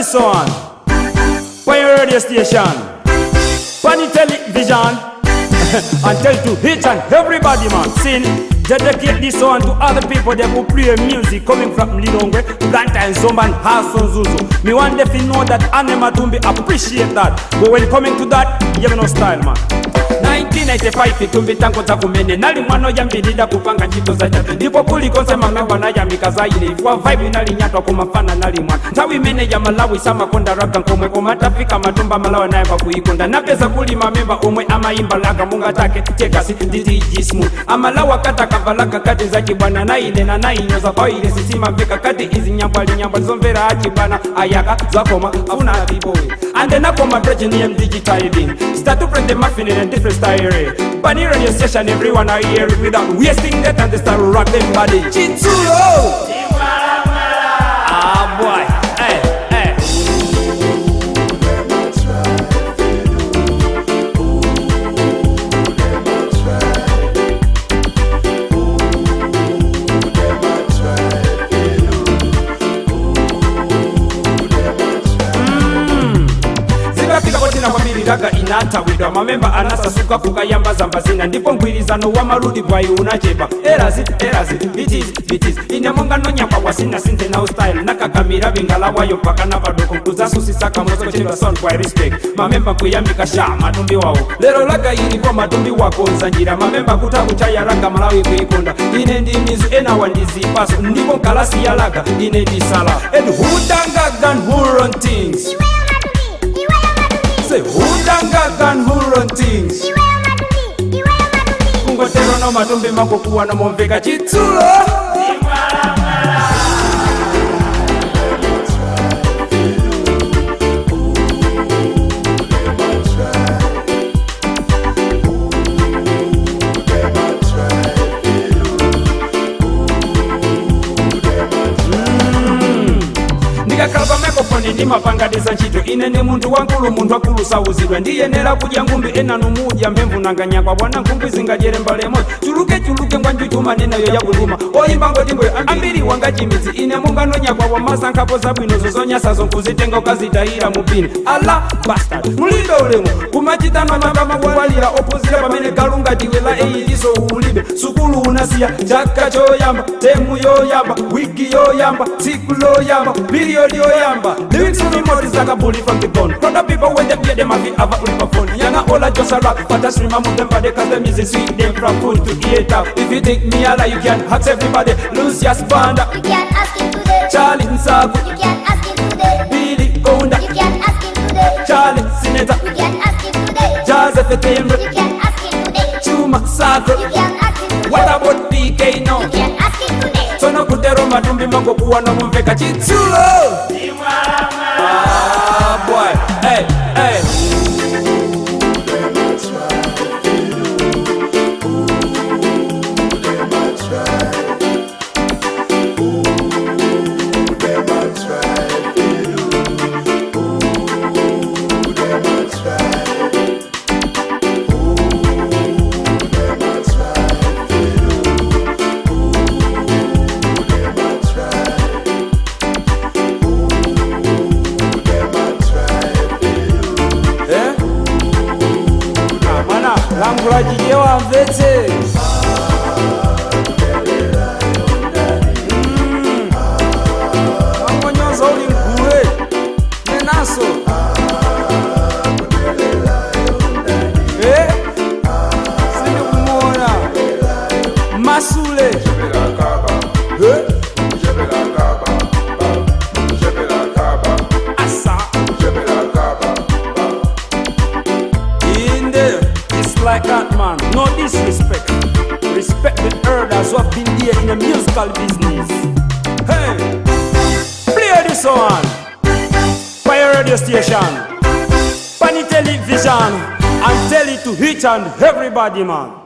This one on your radio station, on the television, and tell to each and everybody, man. Sin, dedicate this one to other people that will play music coming from Lilongwe, Blantyre, Zomba, and Hassan Zuzu. Me want them to know that Anne Matumbi appreciate that. But when coming to that, you have no style, man. 1995 tumbi tango za kumene nali mwana yambirira kupanga ntchito za chabe ndipo kulikonse mamemba nayamika zaile ifwa vibe nalinyatwa kumafana nali mwana nthawi imene ya Malawi samakonda ragga nkomwe koma tafika matumba Malawi nayamba kuikonda napeza kuli mamemba omwe amayimba laga munga take tekasi ndi DJ Smooth amalawi katakavalaga kati zachibwana nainena nainyoza kwaile sisimamveka kati izi nyambwali nyambwali zomvera achibwana ayaka zakoma afuna vibowe and then akoma bridge ni digital bin start to print the muffin in a different style. Bunny radio station, everyone I hear it without wasting their time. They start to rock them body. Chitsulo! Ah boy, hey, hey. Zikafika kotina kwambiri ragga inatawidwa mamemba anasasuka kukayamba zamba zina ndipo mgwirizano wa maludi bwayi unachepa erazi erazi bitizi bitizi ine monga nonyakwa wasina sinthe now style nakakamira vingalawayo mpaka na padoko kuzasusisaka mozochedwa sound kwa respect mamemba kuyambika sha matumbi wawo lero ragga ilipo matumbi wakonza njira mamemba kutakuchaya ragga Malawi kuikonda ine ndi mizu ena wandizipaso ndipo nkalasi ya ragga ine ndisala and who danga gun who run things. Say who danga gun who run things. Kungotero no matumbi makokuwa no momveka chitsulo. Ndikakhala pa microphone ndimapanganiza ntchito ine ndi munthu wankulu munthu akulu sauzidwa ndiyenera kudya ngumbi enanu mudya mphemvu nanganyakwa bwana nkhumbi zingadyere mbale imodzi chuluke chuluke ngwanjuchuma nenayo yakuluma oyimba ngotimboyo ambiri wanga chimidzi ine munganonyakwa wamasankhapo zabwino zozonyasazo nkuzitenga ukazitayira mupini ala bastard mulibe ulemu kumachitano makamakuwalira ophunzira pamene galungatiwe la eiliso ulibe sukulu unasiya chaka choyamba temu yoyamba wiki yoyamba tsiku loyamba period yoyamba lyrics on the is like a bullet from the gun. Crowd of people when they play them have it ava ulipa phone. Yanga all just a rap, but I stream and move them body cause the music sweet them from food to eat up. If you think me a lie, you can ask everybody. Lucius Banda, You can ask him today. Charlie Nsaku, You can ask him today. Billy Gonda, You can ask him today. Charlie Sineta, You can ask him today. Joseph Timbre, You can ask him today. Chuma Sakro. You can ask him today. What about PK now? You can ask him today. Tsono kutero matumbi mangokuwa nomumveka chitsulo. Ah boy, hey, hey. Eh? Ah, mwana langula chichewa mvetse. Wangonyoza uli mgulwe nenaso. Eh? Sindikumuona masule. Eh? Asa. In there, it's like that, man. No disrespect. Respect the elders who have been there in the musical business. Hey, play this one. By your radio station, by the television, and tell it to each and everybody, man.